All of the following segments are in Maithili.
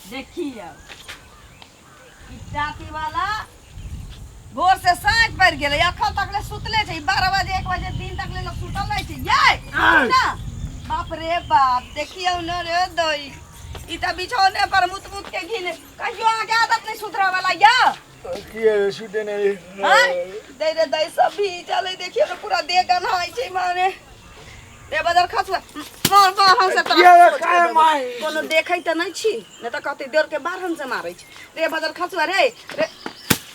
देखियौ ई टाटी वाला भोर से साँझ पड़ि गेलै अखन तक ले सुतले छै 12 बजे 1 बजे दिन तक ले लोग सुतल रहै छै यै ना बाप रे बाप देखियौ न रे दई ई तऽ बिछौने पर मुत मुत के घिने कहियो अहाँके आदत नहि सुधरऽ वाला या किए सुते नहि आँय? दै रे दै सब भी चलै देखियौ ने पूरा देह गन्हाइ छै माने रे बदर खसुआ मार बारहन से तोरा किया रे, सोच के काहे देबो। मारै? कोनो देखै तऽ नहि छी नहि तऽ कहतै देर के बारहन से मारै छै रे बदर खसुआ रे रे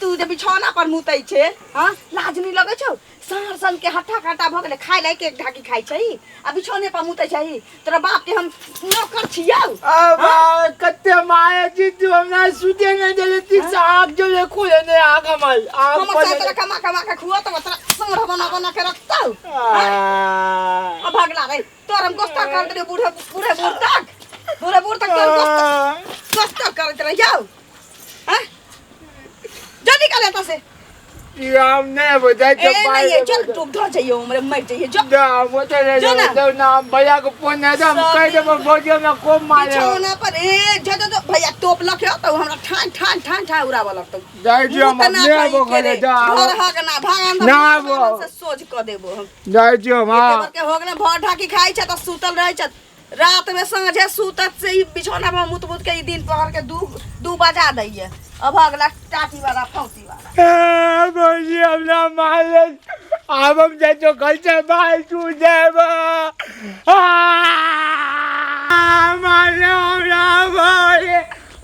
तू जे बिछौना पर मुतै छै हँ लाज नहि लगै छौ साँढ़ सन के हट्ठा काटा भऽ गेलै खाय लायक एक ढाकी खाइ छै आ बिछौने पर मुतै छै तोरा बाप के हम नौकर छियौ अब कते मारे छी तू हमरा सुते नहि देले ठीक से आँख जो ले खोले नहि आँख हमर आँख हमर खोले साथ तोरा कमा कमा के खुआ तब तोरा साँढ़ बना बना के रखतौ आ, आ भगला रे तोर हम गोस्ता कर देलियो बूढ़े बूढ़े बूढ़ तक बूढ़े बूढ़ तक तोर गोस्ता गोस्ता करैत रह जाओ हैं जो निकल एतऽ से ई हम नहि बुझै ए छै नहीं ये चल डूब धर जाइयो हमरे मर जाइए जो ना वो तो नहीं जो ना। जो ना भैया को फोन नहीं दो हम सब कह देबो भौजी हमरा खूब मारे बिछौना पर ए जो जो जो भैया टोप लखे तो हमरा ठान ठान ठान ठान उड़ाबऽ लगतौ जाइ छी हम मुँह तऽ ना अपने आबो कहीं के घरे रे। जा घर हक ना भाग अंदर ना मार आबो। मार से सोझ कऽ देबो हम जाइ छी हम एते हाँ बड़के हो गेलै भर ढाकी खाइ छै तऽ सुतल रहै छै रात में साँझे सुतत से ई बिछौना पर मुत मुत के ई दिन पहर के दू दू बजा दैये अब अगला टाटी वाला फौसी वाला ए, भौजी हमरा मारले आब हम जाइ छौ घर से बाहर छू जायब मारले हमरा भौजी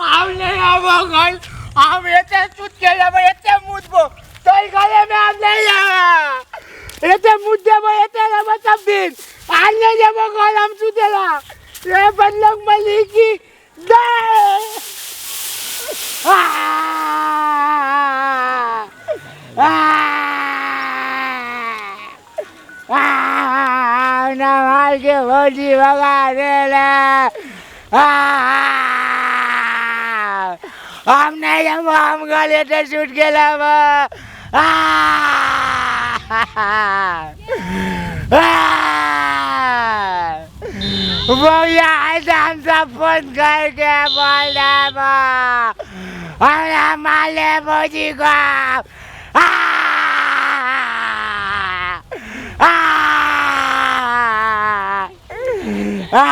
हम नहीं आबो घर हम एते सुत के लेबै एते मुतबो तोर घरे में हम नहीं जाबे एते मुत देबो एते रहबो सब दिन आज नहीं जेबो घर हम सुतेला रे बदलक मलिकी दे आ आ आ ना मार के भौजी भगा देले आ हम नहीं जाबो हम गले ते छूट गेला आ भैया हम सब फोन करके बोल देबो हमरा माले भौजी को आ आ आ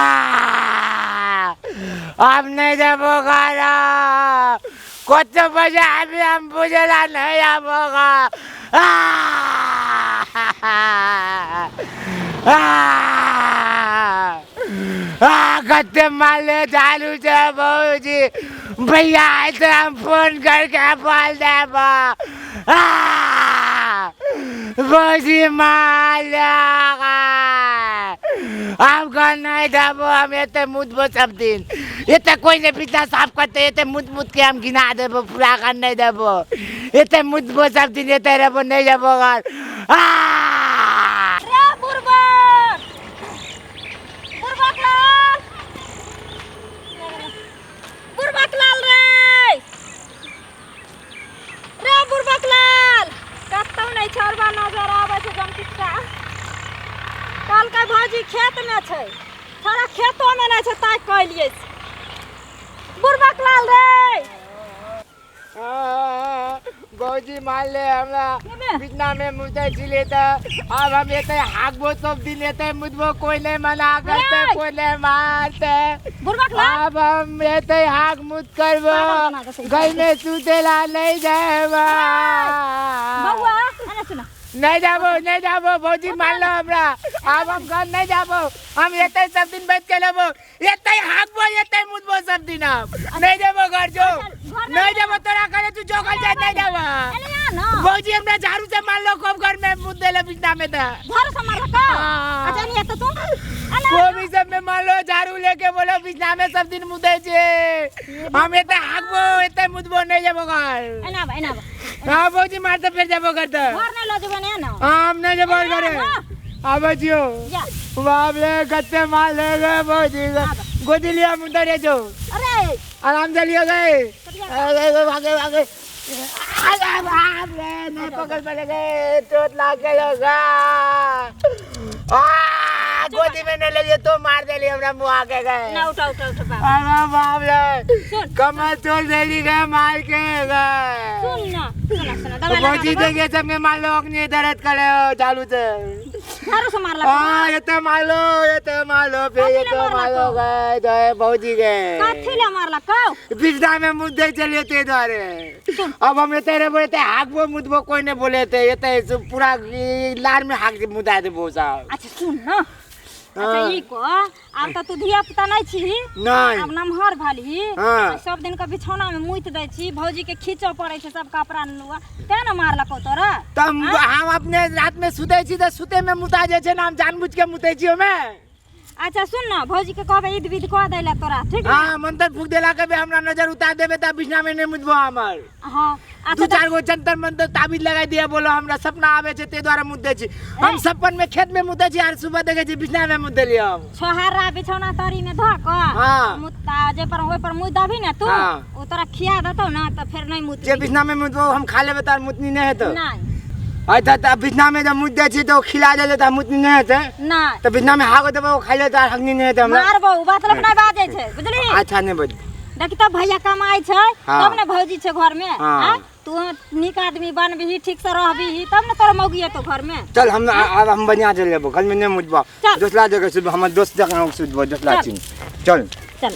हम नहीं देबो घर कत बजे आबी हम बुझेला नहीं आबो घर आ आ आ कते माले चालू छै भौजी भैया आइ तऽ हम फोन करके बोल देबो आ भौजी माले हम घर नहीं देबो हम एते मुतबो सब दिन एते कोई नहीं बिछना साफ करते एते मुत मुत के हम गिना देबो पूरा घर नहीं देबो एते मुतबो सब दिन एते रहबो नहीं जेबो घर आ रे बुड़बक बुड़बक लाल बुड़बक लाल रे रे बुड़बक लाल कतौ नहि छौड़बा नजर आबै छै जमकिटका कहलकै भौजी खेतमे छै थोड़ा खेतोमे नहि छै ताकि कऽ एलियै बुड़बक लाल रे भौजी मान ले हमरा बिछना में मुतै छलियै तऽ आब हम एतै हाकबो सब दिन एतै मुतबो कोई नहीं मना करते रे! कोई नहीं मारते बुड़बक लाल आब हम एतै हाक मुत करबो पागल बना दे सही। घर में सुतेला नहीं जाएबा बौआ एने सुना नहीं जाबो नहीं जाबो भौजी मान लो हमरा आब हम घर नहीं जाबो हम एतै सब दिन बैठ के लेबो एतै हाकबो एतै मुतबो सब दिन आब नहीं जेबो घर जो घर नहीं नहीं जेबो तोरा करे तू जो घर जाए नहीं जेबो एने आ ना भौजी हमरा झाड़ू से मारलो खूब घर में मुत देले बिछना में त झाड़ू से मारलको हाँ। अच्छा नहीं तो तू एने आ। कोबी सब में मारलो झाड़ू लेके बोलो बिछना में सब दिन मुते छे हम एतै हाकबो एतै मुतबो नहीं जेबो घर एने आब एने आब हां भौजी मारते फिर जेबो घर त घर नहीं लो जेबे ने ना हम नहीं जेबो घरे ना। आबै छियो जा बाप रे कते माल ले गए भौजी गोदी लिया मुंडा रे जो अरे आराम से लियो गए कटिया। अरे भागे भागे अरे बाप रे नहीं पकड़ पड़े गए चोट लाग गए आ गोदी में नहीं लेलिए तो मार देली हमरा मुआ के गए। ना उठा उठा उठा बाबू। अरे बाप रे, सुन। कमर तोड़ देली गए मार के गए। सुन ना, सुना सुना, दवाई लगा भौजी देबो। देखे सब में मार लो, अग्नि दर्द करे हो चालू से। झाड़ू से मारलक। हाँ, ये तो मार लो, ये तो मार लो, फिर ये कथी तो ले मार लो मारलक? गए गए भौजी गए। कथी ले मारलक कौ? बिजदा में मुद्दे चलिए ते द्वारे। अब हम ये तेरे बोले थे हाक वो मुदबो कोई नहीं बोले थे, ये तो पूरा लार में हाक मुदा दे बोसा। अच्छा सुन ना, अच्छा हाँ। ई को आब त तू धिया पुता नहीं छी, नहीं। आब नमहर भलही। हाँ। सब दिन के बिछौना में मुइत दै छी, भौजी के खींचऽ पड़ै छै सब कपड़ा नुआ, तें न मारलकौ तोरा। त हम अपने रात में सुतै छी त सुते में मुता जाइ छै ना, हम जानबूझ के मुतै छी ओमे। अच्छा सुन ना, भौजी के कहबै ईद विध कऽ दै ला तोरा, ठीक ना? हाँ, मंत्र फूक देला के हमरा नजर उतार देबे त बिछना में नहीं मुतबो हमर। हाँ, अच्छा दू चार गो जंतर मंतर ताबीज लगा दिया, बोलो हमरा सपना आवे छै ते द्वारा मुत दै छी। हम सपन में खेत में मुतै छी आर सुबह देखै छी बिछना में मुत देलियै हम। छोहारा बिछौना तरी में धऽ कऽ हाँ। मुत्ता जे पर ओइ पर मुत दबही ने तू, हाँ। ओ तोरा खिया देतौ ना त फेर नहीं मुत। जे बिछना में मुतबो हम खा लेबै त मुतनी नहीं हेतौ। नहीं। अच्छा त बिछना में जब मुत दै छी त ओ खिला देले त मुतनी नहीं हेतै। नहीं। त बिछना में हागो देबै ओ खा लेतै आर हगनी नहीं हेतै हमरा। मारबो, उ बात लोक नहीं बाजै छै, बुझली? अच्छा नहीं बज। देखी तब भैया कमाइ छै, हाँ। तब ने भौजी छै घर में। हाँ। आँय? तू नीक आदमी बनबिही, ठीक से रहबिही, तब ने तोरा मौगी एतौ घर में। चल हम अब हम बढ़िया चल जेबो, घर में नहीं मुतबो। चल। दोसरा जगह सुतबो, हमर दोस्त जगह सुतबो, दोसरा चल। चीज। चल। चल।